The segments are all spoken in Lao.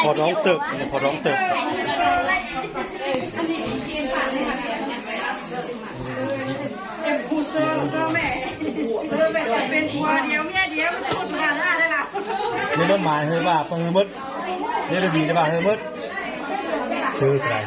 ພໍດອງເຕີບ ພໍດອງເຕີບ. ມີຕົ້ນໄມ້ເຮີວ່າ ເພິ່ນເຮີໝົດ ເດລະບີໄດ້ວ່າເຮີໝົດ ຊື້ກໍໄດ້.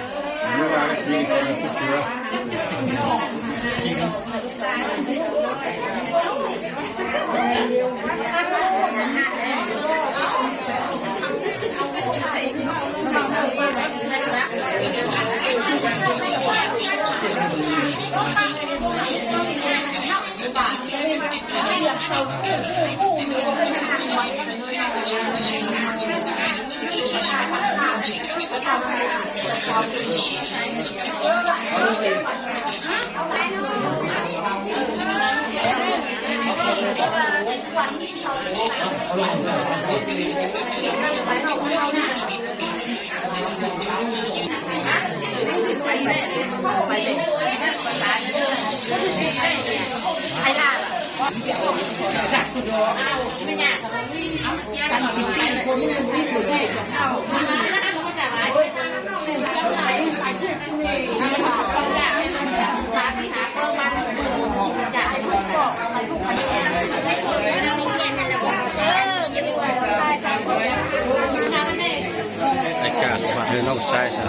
ໄອ້ກາສະບາດເຮືອນນ້ອງຊາຍຊະ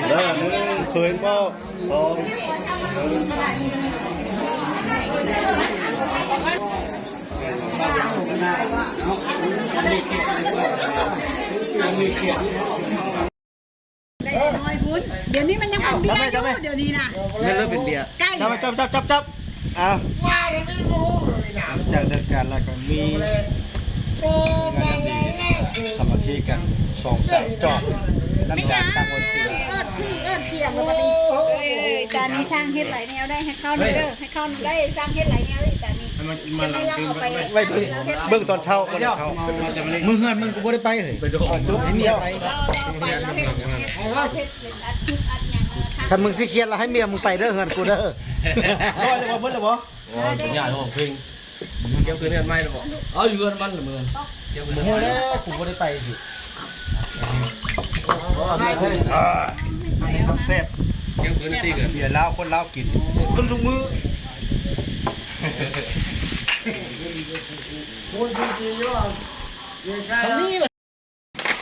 ເດີ ໜຶ່ງ ເຄີຍບໍ່? ສອງ ໄດ້ນ້ອຍພຸ້ນ ດຽວນີ້ມັນຍັງເປັນເບຍຢູ່ ດຽວນີ້ນະ ແມ່ນເລີຍເປັນເບຍ ໃກ້ ຈັບ ຈັບ ຈັບ ຈັບ ອ່າ ຫຼັງຈາກເລີກການແລ້ວກໍມີ ງານດຽວນີ້ສາມັກຄີກັນ ສອງສາມຈອກ ນ້ຳຢາງຕັ້ງຫົວເສືອ ເອີ້ນຊື່ເອີ້ນສຽງແລ້ວບັດນີ້ ເອີ ຈານນີ້ຊ່າງເຮັດຫຼາຍແນວໄດ້ ໃຫ້ເຂົ້ານຳເດີ ໃຫ້ເຂົ້ານຳໄດ້ ຊ່າງເຮັດຫຼາຍແນວໄດ້ ຈານນີ້ ໃຫ້ເບິ່ງ ເບິ່ງຕອນເຊົ້າ ເບິ່ງຕອນເຊົ້າ ມື້ເຮືອນມັນ ກູບໍ່ໄດ້ໄປເຮີ້ຍ ເອີ ຈົບ ໃຫ້ເມຍໄປ ລາວ ລາວໄປ ລາວເຮັດ ເຮັດ ເຮັດ ອັດຄລິບອັດຫຍັງ ເອີ ຖ້າ ຄັນມຶງຊິຄຽດລະໃຫ້ເມຍມຶງໄປເດີ ເຮືອນກູເດີ ຮ້ອຍແລ້ວບໍ່ ເບິດແລ້ວບໍ່? ໂອ້ຍ ເປັນຍາກຂອງເພິ່ນ ກ່ຽວຄືນເຮືອນໃໝ່ແລ້ວບໍ່? ເອົາ ຢູ່ເຮືອນມັນລະເມືອນ ບໍ່ຮູ້ແລ້ວ ກູບໍ່ໄດ້ໄປຊິ ແຊບ ກ່ຽວຄືນຕີກັນ ເບຍລາວ ຄົນລາວກິນ ຂຶ້ນທຸກມື້ ສຳນີ້ ປະ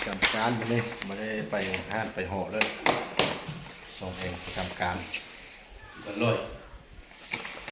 ຈຳການມື້ນີ້ ບໍ່ໄດ້ໄປຮ້ານໄປຫໍເລີຍ ສອງແຫ່ງປະຈຳການ ເປັນຮ້ອຍ